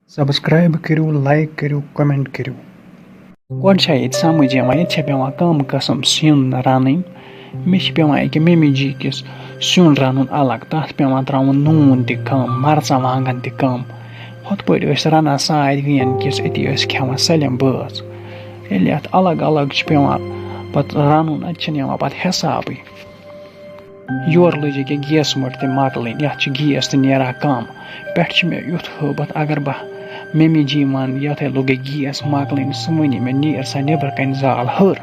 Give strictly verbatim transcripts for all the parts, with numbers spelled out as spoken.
Subscribe کٔرِو، like کٔرِو، comment کٔرِو۔ گۄڈٕ چھا ییٚتہِ سمجھ یِوان، ییٚتہِ چھےٚ پٮ۪وان کم قٕسم سیُن رنٕنۍ۔ مےٚ چھِ پٮ۪وان أکہِ ممی جی کِس سیُن رنُن الگ، تتھ پٮ۪وان تراوُن نوٗن تہِ کم، مرژٕوانٛگن تہِ کم۔ ہُتھ پٲٹھۍ ٲسۍ رنان ساروِین کِس، أتی ٲسۍ کھٮ۪وان سٲلِم بٲژ۔ ییٚلہِ اتھ الگ الگ چھُ پٮ۪وان پتہٕ رنُن، اتہِ چھِنہٕ یِوان پتہٕ حسابٕے۔ یورٕ لٔج ییٚکیٛاہ گیس مٔٹ تہِ مۄکلٕنۍ، یَتھ چھُ گیس تہِ نیران کَم۔ پٮ۪ٹھٕ چھُ مےٚ یُتھ ہٲبَتھ، اگر بہٕ ممی جی وَنہٕ، یَتھ ہے لوٚگے گیس مۄکلٕنۍ، سُہ وَنہِ مےٚ، "نیر سا نیٚبرٕ کَنہِ زال ہٕر"۔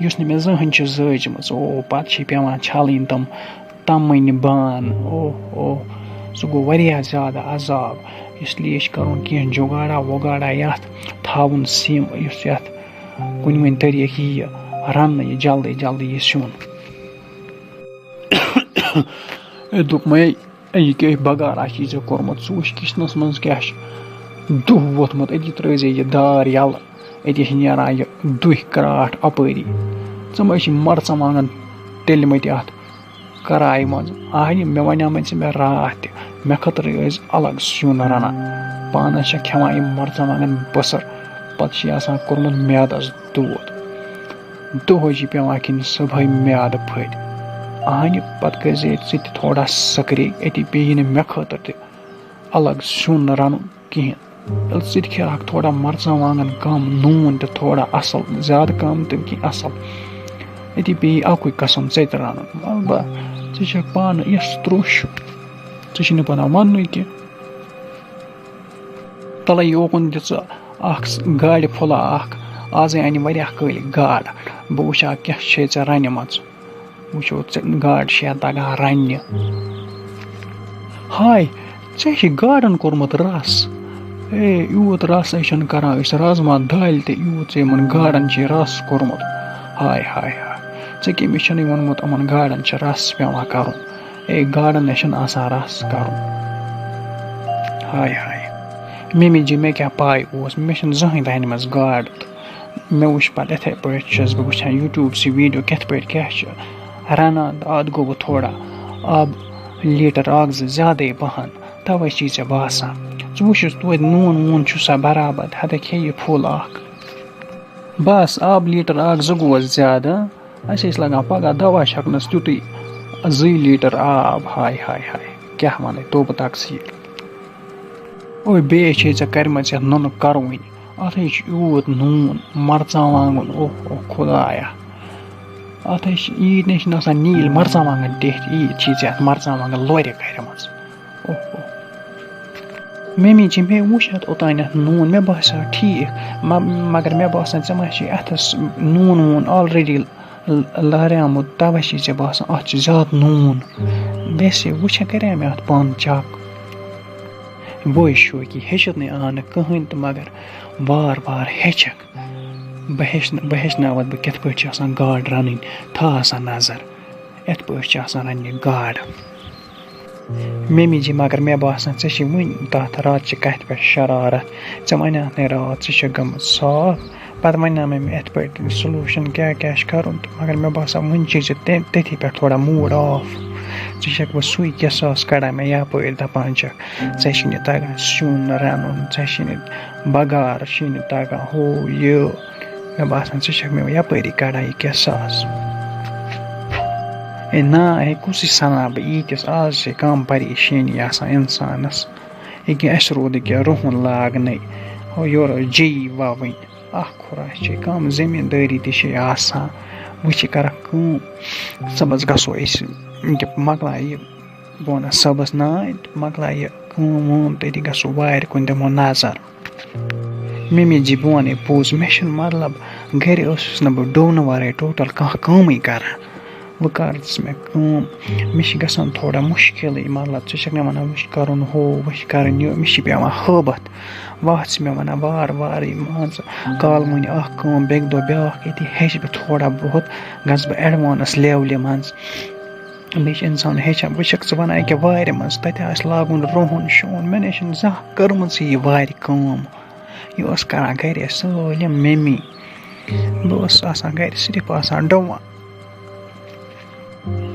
یُس نہٕ مےٚ زٕہٕنۍ چھِ زٲجمٕژ۔ او، پَتہٕ چھِ پٮ۪وان چھَلٕنۍ تِم تَمٕنۍ بانہٕ۔ او، او، سُہ گوٚو واریاہ زیادٕ عذاب۔ اس لیے چھِ کَرُن کینٛہہ جُگاڑا وُگاڑا یَتھ، تھاوُن سِم، یُس یَتھ کُنہِ وۄنۍ طریٖقہٕ یِیہِ رَننہٕ یہِ جلدی جلدی یہِ سیُن۔ أمۍ دوٚپ مےٚ، "یہِ کیٛاہ بَغارا چھُے ژےٚ کوٚرمُت؟ ژٕ وٕچھ کِچنَس منٛز کیٛاہ چھُ۔ دُہ ووٚتھمُت، أتی ترٛٲوزِ یہِ دار یَلہٕ، أتی چھِ نیران یہِ دُہۍ کرٛاٹھ اَپٲری۔ ژٕ ما چھِ مَرژٕوانٛگَن تٔلۍ مٕتۍ اَتھ کرٛایہِ منٛز؟ اَہنہِ، مےٚ وَنیٛامَے ژےٚ مےٚ راتھ تہِ، مےٚ خٲطرٕ ٲسۍ الگ سیُن رَنان، پانَس چھےٚ کھٮ۪وان یِم مَرژٕوانٛگَن بٔسٕر، پَتہٕ چھِ آسان کوٚرمُت میادَس دود۔" دۄہَے چھِ پٮ۪وان کھیٚنۍ صُبحٲے میادٕ پھٔلۍ۔ اَہنہِ، پَتہٕ کٔرۍ زِ ژٕ تہِ تھوڑا سَکرے، أتی پیٚیہِ نہٕ مےٚ خٲطرٕ تہِ الگ سیُن رَنُن کِہیٖنۍ۔ ییٚلہِ ژٕ تہِ کھیٚہَکھ تھوڑا مَرژٕوانٛگَن کَم، نوٗن تہِ تھوڑا اَصٕل، زیادٕ کَم تہِ نہٕ کینٛہہ، اَصٕل، أتی پیٚیہِ اَکُے قسم ژےٚ تہِ رَنُن۔ وَلہٕ با، ژٕ چھَکھ پانہٕ یِژھ ترٛوٚش، ژٕ چھِ نہٕ پَتہٕ وَننُے کینٛہہ۔ تَلَے یوکُن دِ ژٕ اَکھ س-، گاڑِ پھوٚلہ اَکھ۔ آزَے اَنہِ واریاہ کٲلۍ گاڈٕ۔ بہٕ وٕچھِ ہا کیٛاہ چھے ژےٚ رَنِمَژٕ۔ وٕچھو ژےٚ گاڈٕ چھےٚ تَگان رَننہِ۔ ہاے، ژےٚ چھِ گاڈَن کوٚرمُت رَس۔ اے، یوٗت رَس ہے چھِنہٕ کَران أسۍ رازما دالہِ تہِ، یوٗت ژےٚ یِمَن گاڈَن چھِ رَس کوٚرمُت۔ ہاے، ہاے، ہاے۔ ژےٚ کٔمِس چھُنَے ووٚنمُت یِمَن گاڈَن چھِ رَس پٮ۪وان کَرُن؟ اے، گاڈَن نہ چھِنہٕ آسان رَس کَرُن۔ ہاے ہاے۔ ممی جی، مےٚ کیٛاہ پَے اوس، مےٚ چھِنہٕ زٕہٕنۍ رَنِمَژ گاڈ۔ تہٕ مےٚ وٕچھ پَتہٕ یِتھَے پٲٹھۍ چھَس بہٕ وٕچھان YouTubeسٕے video کِتھ پٲٹھۍ کیٛاہ چھِ رَنان، تہٕ اَتھ گوٚو وۄنۍ تھوڑا آب لیٖٹَر اَکھ زٕ زیادَے پَہَن، تَوَے چھی ژےٚ باسان۔ ژٕ وٕچھ یُس توتہِ نوٗن ووٗن چھُ سا برابر، ہَتہٕ کھے یہِ پھوٚل اَکھ۔ بَس، آب لیٖٹَر اَکھ زٕ گوٚوَس زیادٕ۔ اَسہِ ٲسۍ لَگان پَگاہ دَوا چھَکنَس تیُتُے زٕے لیٖٹَر آب۔ ہاے، ہاے، ہاے، کیٛاہ وَنَے، توبہٕ تقصیٖر۔ اوے، بیٚیہِ چھے ژےٚ کَرِمَژ یَتھ نُنہٕ کَرٕوٕنۍ۔ اَتھ ہے چھُ یوٗت نوٗن، مَرژٕوانٛگُن، اوہ، اوہ، خۄدایا۔ اَتھ ہے چھِ، ییٖتۍ نَے چھِنہٕ آسان نیٖلۍ مَرژٕوانٛگَن ٹیٚٹھۍ، ییٖتۍ چھے ژےٚ اَتھ مَرژٕوانٛگَن لورِ کَرِمَژ۔ اوہ، اوہ۔ ممی جی، مےٚ وُچھ اَتھ اوٚتانٮ۪تھ نوٗن، مےٚ باسیو ٹھیٖک، م-، مگر مےٚ باسان، ژےٚ ما چھے اَتھَس نوٗن ووٗن already ل-، لاریومُت، تَوَے چھے ژےٚ باسان، اَتھ چھُ زیادٕ نوٗن۔ ویسے وٕچھا، کَرے مےٚ اَتھ پانہٕ check۔ بوے شوقی، ہیٚچھِتھ نَے آو نہٕ کٕہٕنۍ تہٕ، مگر وار وار ہیٚچھَکھ۔ بہٕ ہیٚچھنہٕ، بہٕ ہیٚچھناوَتھ بہٕ کِتھ پٲٹھۍ چھِ آسان گاڈ رَنٕنۍ، تھاو آسان نظر، یِتھ پٲٹھۍ چھِ آسان رَننہِ گاڈ۔ ممی جی، مگر مےٚ باسان، ژےٚ چھِ وٕنہِ تَتھ راتچہِ کَتھِ پٮ۪ٹھ شرارت۔ ژےٚ وَنیٛاتھ نَے راتھ، ژٕ چھَکھ گٔمٕژ صاف۔ پَتہٕ وَنیٛامَے مےٚ یِتھ پٲٹھۍ solution کیٛاہ کیٛاہ چھِ کَرُن تہٕ، مگر مےٚ باسان، وٕنہِ چھِ ژےٚ تَمہِ، تٔتھی پٮ۪ٹھ تھوڑا mood off۔ ژٕ چھَکھ وۄنۍ سُے کیٛاہ ساس کَڑان مےٚ یَپٲرۍ، دَپان چھَکھ، "ژےٚ چھِ نہٕ تَگان سیُن رَنُن، ژےٚ چھِ نہٕ بَغارٕ چھِ نہٕ تَگان، ہُہ یہِ۔" مےٚ باسان، ژٕ چھَکھ مےٚ یَپٲری کَڑان یہِ کیٛاہ ساز۔ اے نا، اے کُسٕے سَنان بہٕ ییٖتِس، آز چھِ کَم پریشٲنی آسان اِنسانَس۔ ییٚکیٛاہ اَسہِ روٗد ییٚکیٛاہ رُہُن لاگنَے، ہُہ یورٕ ٲس جے یی وَوٕنۍ۔ اَکھ خۄراش چھِ کَم، زٔمیٖندٲری تہِ چھِ آسان۔ وۄنۍ چھِ کَران کٲم، صُبحَس گژھو أسۍ ییٚکیٛاہ مۄکلاے یہِ بہٕ وَنہٕ صٲبَس ناے تہٕ مۄکلاے یہِ کٲم وٲم تہٕ أتی گژھو وارِ کُن، دِمو نظر۔ ممی جی، بہٕ وَنَے پوٚز، مےٚ چھُنہٕ مطلب، گَرِ ٲسٕس نہٕ بہٕ ڈوٗنہٕ وَرٲے total کانٛہہ کٲمٕے کَران۔ وۄنۍ کَر دِژ مےٚ کٲم، مےٚ چھِ گژھان تھوڑا مُشکِلٕے، مطلب، ژٕ چھَکھ مےٚ وَنان، وٕچھ کَرُن ہُہ، وٕچھ کَرُن یہِ، مےٚ چھِ پٮ۪وان ہٲبَتھ۔ وَتھ چھِ مےٚ وَنان وارٕ وارٕے، مان ژٕ، کالہٕ مۄنہِ اَکھ کٲم، بیٚکہِ دۄہ بیٛاکھ، أتی ہیٚچھِ بہٕ تھوڑا بہت، گژھٕ بہٕ advance levelہِ منٛز۔ بیٚیہِ چھِ اِنسان ہیٚچھان، بہٕ چھَکھ ژٕ وَنان أکیٛاہ وارِ منٛز، تَتہِ آسہِ لاگُن رُہُن شُہُن، مےٚ نَے چھِنہٕ زانٛہہ کٔرمٕژٕے یہِ وارِ کٲم۔ یہِ ٲس کَران گَرِ سٲلِم ممی۔ بہٕ اوسُس آسان گَرِ صرف آسان ڈُوان۔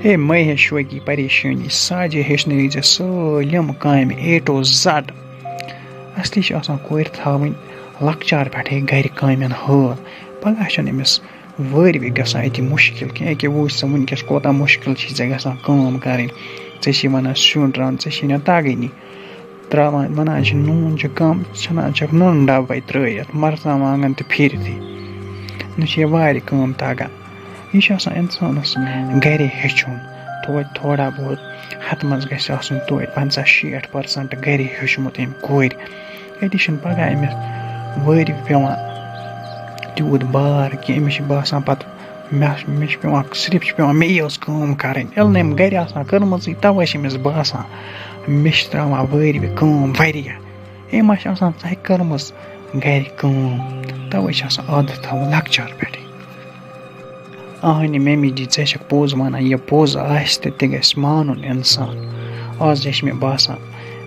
ہے مَے ہے شوقی پریشٲنی، ساجے ہیٚچھنٲوِتھ ژےٚ سٲلِم کامہِ A to Z۔ اَصلی چھِ آسان کورِ تھاوٕنۍ لۄکچار پٮ۪ٹھَے گَرِ کامٮ۪ن ہٲل۔ پَگاہ چھَنہٕ أمِس وٲرۍ وِ گژھان أتی مُشکِل کینٛہہ، أکیٛاہ وٕچھ ژٕ وٕنکٮ۪س کوٗتاہ مُشکِل چھِ ژےٚ گژھان کٲم کَرٕنۍ۔ ژےٚ چھی وَنان سیُن رَن، ژےٚ چھی نہٕ تَگٲنی۔ ترٛاوان، وَنان چھِ نوٗن چھُ کَم، ژھٕنان چھَکھ نُن ڈَبَے ترٛٲیِتھ، مَرژٕوانٛگَن تہِ پھِرتھٕے۔ نہ چھِ یہِ وارِ کٲم تَگان۔ یہِ چھُ آسان اِنسانَس گَرے ہیٚچھُن، توتہِ تھوڑا بہت ہَتہٕ منٛز گژھِ آسُن توتہِ پنٛژاہ شیٹھ پٔرسَنٛٹ گَرے ہیوٚچھمُت أمۍ کورِ۔ أتی چھُنہٕ پَگاہ أمِس وٲرِو پٮ۪وان تیوٗت بار کینٛہہ، أمِس چھِ باسان پَتہٕ مےٚ، مےٚ چھِ پٮ۪وان، صرف چھِ پٮ۪وان مےٚ یٲژ کٲم کَرٕنۍ۔ ییٚلہِ نہٕ أمۍ گَرِ آسان کٔرمٕژٕے، تَوَے چھِ أمِس باسان مےٚ چھِ ترٛاوان وٲرِوِ کٲم واریاہ۔ أمۍ ما چھِ آسان ژَکہِ کٔرمٕژ گَرِ کٲم؟ تَوَے چھِ آسان عادت تھاوُن لۄکچار پٮ۪ٹھٕے۔ اہنہِ ممی جی، ژےٚ چھَکھ پوٚز وَنان، یہِ پوٚز آسہِ تہٕ تہِ گژھِ مانُن اِنسان۔ آز چھِ مےٚ باسان،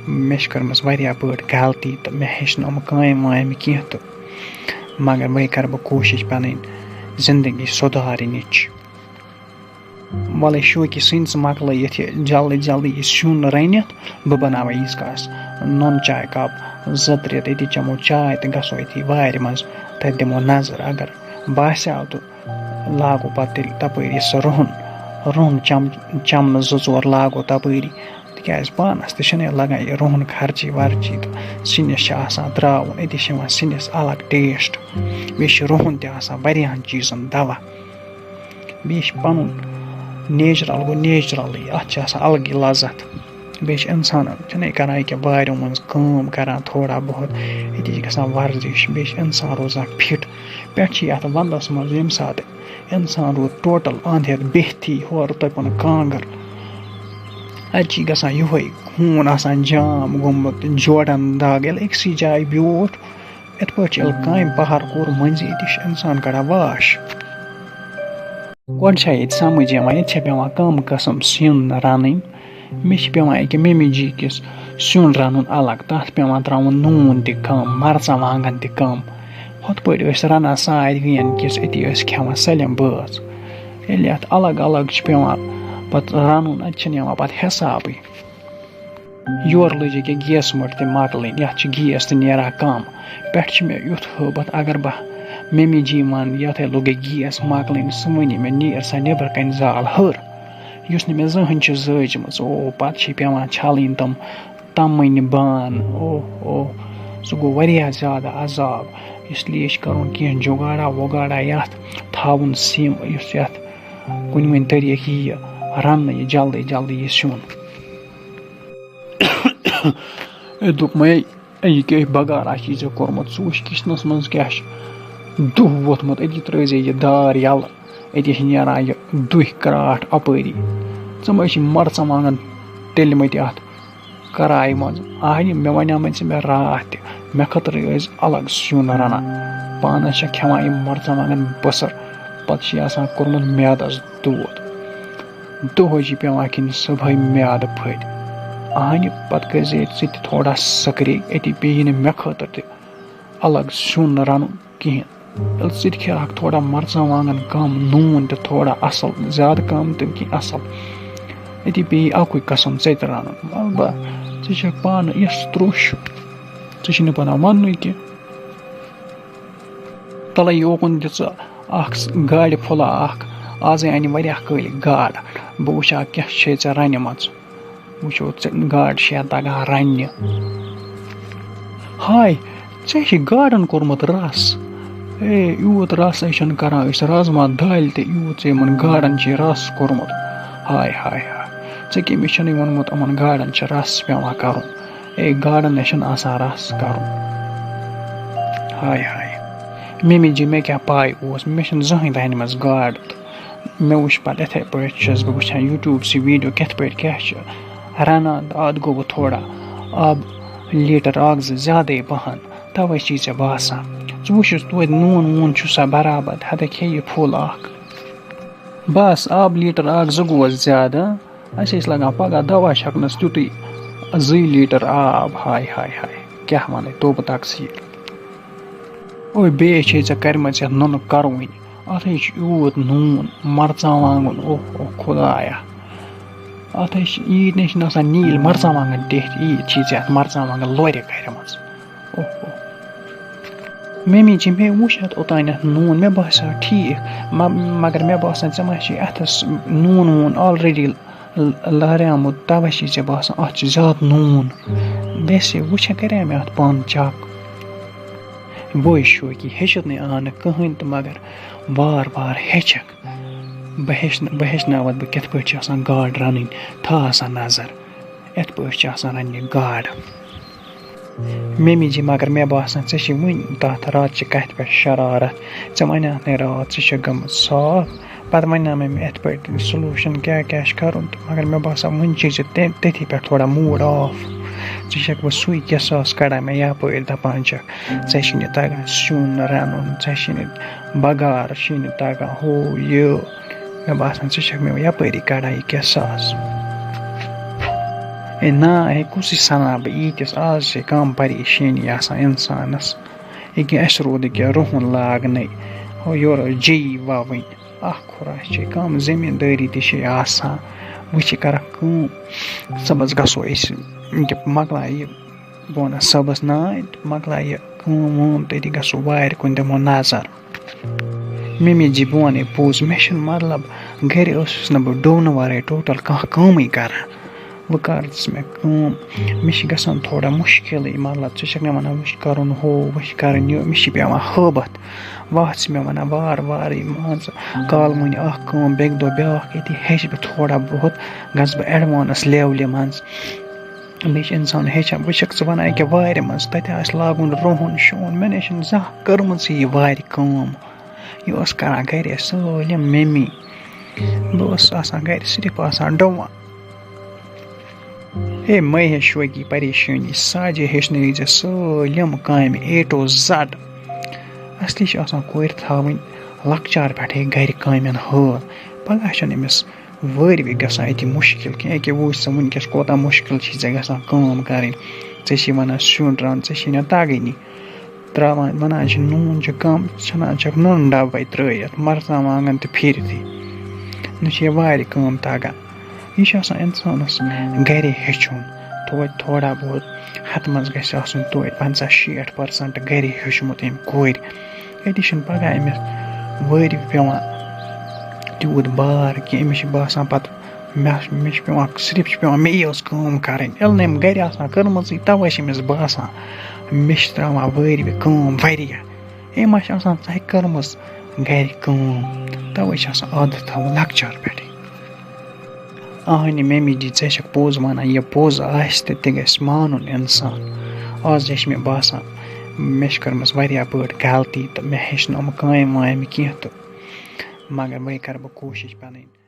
مےٚ چھِ کٔرمٕژ واریاہ بٔڑ غلطی تہٕ مےٚ ہیٚچھ نہٕ یِم کامہِ وامہِ کینٛہہ تہٕ، مگر وۄنۍ کَرٕ بہٕ کوٗشِش پَنٕنۍ زِندگی سُدھارنٕچ۔ وَلَے شوقی سٕنٛدۍ ژٕ مۄکلٲیِتھ یہِ جلدی جلدی یہِ سیُن رٔنِتھ، بہٕ بَناوَے ییٖتِس کالَس نُن چاے کَپ زٕ ترٛےٚ، تٔتی چٮ۪مو چاے تہٕ گژھو أتھی وارِ منٛز، تَتہِ دِمو نظر۔ اگر باسیٛو تہٕ لاگو پَتہٕ تیٚلہِ تَپٲری سُہ رُہُن، رُہُن چَم-، چَمنہٕ زٕ ژور لاگو تَپٲری، تِکیٛازِ پانَس تہِ چھِنہٕ لَگان یہِ رُہُن خرچی ورچی تہٕ سِنِس چھِ آسان ترٛاوُن، أتی چھِ یِوان سِنِس الگ ٹیسٹ۔ بیٚیہِ چھِ رُہُن تہِ آسان واریاہَن چیٖزَن دَوا۔ بیٚیہِ چھِ پَنُن نیچرَل گوٚو نیچرَلٕے، اَتھ چھِ آسان الگٕے لَذت۔ بیٚیہِ چھِ اِنسان چھِنَے کَران ییٚکیٛاہ وارٮ۪ن منٛز کٲم کَران تھوڑا بہت، أتی چھِ گژھان ورزِش، بیٚیہِ چھِ اِنسان روزان فِٹ۔ پٮ۪ٹھٕ چھِ یَتھ وَنٛدَس منٛز ییٚمہِ ساتہٕ اِنسان روٗد ٹوٹَل اَنٛد ہٮ۪تھ بِہتھٕے، ہورٕ تۄہہِ پَنُن کانٛگٕر۔ اَتہِ چھِ گژھان یِہوٚے خوٗن آسان جام گوٚمُت، جوڑَن دَگ، ییٚلہِ أکسٕے جایہِ بیوٗٹھ۔ یِتھ پٲٹھۍ چھِ ییٚلہِ کامہِ پَہَر کوٚر مٔنٛزی، تہِ چھِ اِنسان کَڑان واش۔ گۄڈٕ چھا ییٚتہِ سَمٕجھ یِوان، ییٚتہِ چھےٚ پٮ۪وان کَم قٕسٕم سیُن رَنٕنۍ۔ مےٚ چھِ پٮ۪وان أکیٛاہ ممی جی کِس سیُن رَنُن الگ، تَتھ پٮ۪وان ترٛاوُن نوٗن تہِ کَم، مَرژٕوانٛگَن تہِ کَم۔ ہُتھ پٲٹھۍ ٲسۍ رَنان ساروِیَن کِس، أتی ٲسۍ کھٮ۪وان سٲلِم بٲژ۔ ییٚلہِ اَتھ الگ الگ چھِ پٮ۪وان پَتہٕ رَنُن، اَتہِ چھِنہٕ یِوان پَتہٕ حِسابٕے۔ یورٕ لٔج ییٚکیٛاہ گیس مٔٹ تہِ مۄکلٕنۍ، یَتھ چھِ گیس تہِ نیران کَم۔ پٮ۪ٹھٕ چھِ مےٚ یُتھ ہٲبَتھ، اگر بہٕ ممی جی وَنہٕ، یَتھ ہے لوٚگے گیس مۄکلٕنۍ، سُہ وَنہِ مےٚ، "نیر سا نیٚبرٕ کَنہِ زال ہٕر"۔ یُس نہٕ مےٚ زٕہٕنۍ چھِ زٲجمٕژ۔ او، پَتہٕ چھِ پٮ۪وان چھَلٕنۍ تِم تَمٕنۍ بانہٕ۔ اوہ، اوہ، سُہ گوٚو واریاہ زیادٕ عذاب۔ اس لیے چھِ کَرُن کینٛہہ جُگاڑا وُگاڑا یَتھ، تھاوُن سِم، یُس یَتھ کُنہِ وۄنۍ طٔریٖقہٕ یِیہِ رَننہٕ، یہِ جلدی جلدی یہِ سیُن۔ أمۍ دوٚپ مےٚ، "یہِ کیٛاہ بَغارا چھُے ژےٚ کوٚرمُت؟ ژٕ وٕچھ کِچنَس منٛز کیٛاہ چھُ دُہ ووٚتھمُت، أتی ترٛٲوزِ یہِ دار یَلہٕ، أتی چھِ نیران یہِ دُہہِ کرٛاٹھ اَپٲری۔ ژٕ ما چھِ مَرژٕوانٛگَن تٔلۍ مٕتۍ اَتھ کَرایہِ منٛز؟ آے نہٕ مےٚ وَنیٛامَے ژےٚ مےٚ راتھ تہِ، مےٚ خٲطرٕ ٲسۍ الگ سیُن رَنان، پانَس چھےٚ کھٮ۪وان یِم مَرژٕوانٛگَن بٕسَر، پَتہٕ چھِ آسان کوٚرمُت میادَس دود۔" دۄہَے چھِ پٮ۪وان کھیٚنۍ صُبحٲے میادٕ پھٔلۍ۔ اَہنہِ، پَتہٕ کٔرۍ زِ ژٕ تہِ تھوڑا سَکرے، أتی پیٚیہِ نہٕ مےٚ خٲطرٕ تہِ الگ سیُن رَنُن کِہیٖنۍ۔ ییٚلہِ ژٕ تہِ کھیٚہَکھ تھوڑا مَرژٕوانٛگَن کَم، نوٗن تہِ تھوڑا اَصٕل، زیادٕ کَم تہِ نہٕ کینٛہہ، اَصٕل، أتی پیٚیہِ اَکُے قسم ژےٚ تہِ رَنُن۔ وَلہٕ با، ژٕ چھَکھ پانہٕ یِژھ ترٛوٚش، ژٕ چھِ نہٕ پَتہٕ وَننُے کینٛہہ۔ تَلَے یوکُن دِ ژٕ اَکھ س-، گاڑِ پھوٚلہ اَکھ۔ آزَے اَنہِ واریاہ کٲلۍ گاڈ۔ بہٕ وٕچھِ ہا کیٛاہ چھے ژےٚ رَنِمَژٕ۔ وٕچھو ژےٚ گاڈ چھےٚ تَگان رَننہِ۔ ہاے، ژےٚ چھِ گاڈَن کوٚرمُت رَس۔ اے، یوٗت رَس ہے چھِنہٕ کَران أسۍ رازما دالہِ تہِ، یوٗت ژےٚ یِمَن گاڈَن چھِ رَس کوٚرمُت۔ ہاے، ہاے، ہاے۔ ژےٚ کٔمِس چھُنَے ووٚنمُت یِمَن گاڈَن چھِ رَس پٮ۪وان کَرُن؟ اے، گاڈَن نہ چھُنہٕ آسان رَس کَرُن۔ ہاے ہاے۔ ممی جی، مےٚ کیٛاہ پَے اوس، مےٚ چھِنہٕ زٕہٕنۍ رَنِمَژ گاڈ۔ تہٕ مےٚ وٕچھ پَتہٕ یِتھَے پٲٹھۍ چھُس بہٕ وٕچھان YouTube سٕے video کِتھ پٲٹھۍ کیٛاہ چھِ رَنان۔ تہٕ اَتھ گوٚو وۄنۍ تھوڑا آب لیٖٹَر اَکھ زٕ زیادَے پَہَن، تَوَے چھِ ژےٚ باسان۔ ژٕ وٕچھ یُس توتہِ نوٗن ووٗن چھُسا برابر، ہَتہٕ کھے یہِ پھوٚل اَکھ۔ بَس، آب لیٖٹَر اَکھ زٕ گوٚوَس زیادٕ۔ اَسہِ ٲسۍ لَگان پَگاہ دَوا چھَکنَس تیُتُے زٕے لیٖٹَر آب۔ ہاے، ہاے، ہاے، کیٛاہ وَنَے، توبہٕ تقصیٖر۔ اوے، بیٚیہِ چھے ژےٚ کَرِمَژ یَتھ نُنہٕ کَرٕوٕنۍ۔ اَتھ ہے چھُ یوٗت نوٗن، مَرژٕوانٛگُن، اوہ، اوہ، خۄدایا۔ اَتھ ہے چھِ، ییٖتۍ نَے چھِنہٕ آسان نیٖلۍ مَرژٕوانٛگَن ٹیٚٹھۍ، ییٖتۍ چھِ ژےٚ اَتھ مَرژٕوانٛگَن لورِ کَرِمَژ۔ اوہ اوہ۔ ممی جی، مےٚ وٕچھ اَتھ اوٚتانٮ۪تھ نوٗن، مےٚ باسیٛو ٹھیٖک، م-، مگر مےٚ باسان ژےٚ ما چھے اَتھَس نوٗن ووٗن already ل-، لہریومُت، تَوَے چھے ژےٚ باسان اَتھ چھُ زیادٕ نوٗن۔ ویسے وٕچھے کَرے مےٚ اَتھ پانہٕ check۔ بوے شوقی، ہیٚچھِتھ نَے آو نہٕ کٕہٕنۍ تہٕ، مگر وار وار ہیٚچھَکھ۔ بہٕ ہیٚچھنہٕ، بہٕ ہیٚچھناوَتھ بہٕ کِتھ پٲٹھۍ چھِ آسان گاڈ رَنٕنۍ، تھاو سا نظر، یِتھ پٲٹھۍ چھِ آسان رَننہِ گاڈ۔ ممی جی، مگر مےٚ باسان، ژےٚ چھِ وٕنہِ تَتھ راتچہِ کَتھِ پٮ۪ٹھ شرارت۔ ژےٚ وَنیٛاتھ نَے راتھ، ژٕ چھَکھ گٔمٕژ صاف۔ پَتہٕ وَنیٛاو مےٚ، مےٚ یِتھ پٲٹھۍ solution کیٛاہ کیٛاہ چھِ کَرُن تہٕ، مگر مےٚ باسان، وٕنہِ چھُے ژےٚ تٔمۍ، تٔتھی پٮ۪ٹھ تھوڑا mood off۔ ژٕ چھَکھ وۄنۍ سُے کیٛاہ ساس کَڑان مےٚ یَپٲرۍ، دَپان چھَکھ، ژےٚ چھِی نہٕ تَگان سیُن رَنُن، ژےٚ چھِی نہٕ بَگار چھِی نہٕ تَگان، ہُہ یہِ۔ مےٚ باسان، ژٕ چھَکھ مےٚ یَپٲری کَڑان یہِ کیٛاہ ساز۔ اے نا، اے کُسٕے سَنان بہٕ ییٖتِس، آز چھے کَم پریشٲنی آسان اِنسانَس۔ ییٚکیٛاہ اَسہِ روٗد ییٚکیٛاہ رُہُن لاگنَے، ہُہ یورٕ جے یی وَوٕنۍ۔ اَکھ خۄراش چھے کَم، زٔمیٖندٲری تہِ چھے آسان۔ وۄنۍ چھِ کَران کٲم، صُبحَس گژھو أسۍ، ییٚکیٛاہ مۄکلاو یہِ، بہٕ وَنَس صُبحَس نانۍ تہٕ مۄکلاو یہِ کٲم وٲم، تٔتی گژھو وارِ کُن، دِمو نظر۔ ممی جی، بہٕ وَنے پوٚز، مےٚ چھُنہٕ مطلب، گَرِ ٲسٕس نہٕ بہٕ ڈوٗنہٕ وَرٲے total کانٛہہ کٲمٕے کَران۔ وۄنۍ کَر دِژ مےٚ کٲم، مےٚ چھِ گژھان تھوڑا مُشکِلٕے، مطلب، ژٕ چھَکھ مےٚ وَنان، وۄنۍ چھِ کَرُن ہُہ، وۄنۍ چھِ کَرٕنۍ یہِ، مےٚ چھِ پٮ۪وان ہٲبَتھ۔ وَتھ چھِ مےٚ وَنان وارٕ وارٕ، مان ژٕ، کالہٕ مۄنہِ اَکھ کٲم، بیٚکہِ دۄہ بیٛاکھ، أتی ہیٚچھِ بہٕ تھوڑا بہت، گژھٕ بہٕ advance levelہِ منٛز۔ بیٚیہِ چھِ اِنسان ہیٚچھان، وۄنۍ چھَکھ ژٕ وَنان أکیٛاہ وارِ منٛز، تَتہِ آسہِ لاگُن رُہُن شُہُن، مےٚ نَے چھِنہٕ زانٛہہ کٔرمٕژٕے یہِ وارِ کٲم۔ یہِ اوس کَران گَرِ سٲلِم ممی۔ بہٕ اوسُس آسان گَرِ صرف آسان ڈُوان۔ ہے مَے ہے شوقی پریشٲنی، ساجے ہیٚچھنٲوِزِ سٲلِم کامہِ A to Z۔ اَصلی چھِ آسان کورِ تھاوٕنۍ لۄکچار پٮ۪ٹھَے گَرِ کامٮ۪ن ہٲل۔ پَگاہ چھَنہٕ أمِس وٲرۍ وِ گژھان أتی مُشکِل کینٛہہ۔ أکیٛاہ وٕچھ ژٕ وٕنۍکٮ۪س کوٗتاہ مُشکِل چھِ ژےٚ گژھان کٲم کَرٕنۍ۔ ژےٚ چھی وَنان سیُن رَن، ژےٚ چھی نہٕ تَگٲنی۔ ترٛاوان، وَنان چھِ نوٗن چھُ کَم، ژھٕنان چھَکھ نُن ڈَبَے ترٛٲیِتھ، مَرژٕوانٛگَن تہِ پھِرِتھٕے۔ نہ چھِ یہِ وارِ کٲم تَگان۔ یہِ چھُ آسان اِنسانَس گَرے ہیٚچھُن، توتہِ تھوڑا بہت ہَتہٕ منٛز گژھِ آسُن توتہِ پنٛژاہ شیٹھ percent گَرے ہیوٚچھمُت أمۍ کورِ۔ أتی چھِنہٕ پَگاہ أمِس وٲرِو پٮ۪وان تیوٗت بار کینٛہہ، أمِس چھِ باسان پَتہٕ مےٚ، مےٚ چھِ پٮ۪وان، صرف چھِ پٮ۪وان مےٚ یٲژ کٲم کَرٕنۍ۔ ییٚلہِ نہٕ أمۍ گَرِ آسان کٔرمٕژٕے، تَوَے چھِ أمِس باسان مےٚ چھِ ترٛاوان وٲرِوِ کٲم واریاہ۔ أمۍ ما چھِ آسان ژَکہِ کٔرمٕژ گَرِ کٲم؟ تَوَے چھِ آسان عادت تھاوُن لۄکچار پٮ۪ٹھٕے۔ اہنہِ ممی جی، ژےٚ چھَکھ پوٚز وَنان، یہِ پوٚز آسہِ تہٕ تہِ گژھِ مانُن اِنسان۔ آز چھِ مےٚ باسان، مےٚ چھِ کٔرمٕژ واریاہ بٔڑ غلطی تہٕ مےٚ ہیٚچھ نہٕ یِم کامہِ وامہِ کینٛہہ تہٕ، مگر وۄنۍ کَرٕ بہٕ کوٗشِش پَنٕنۍ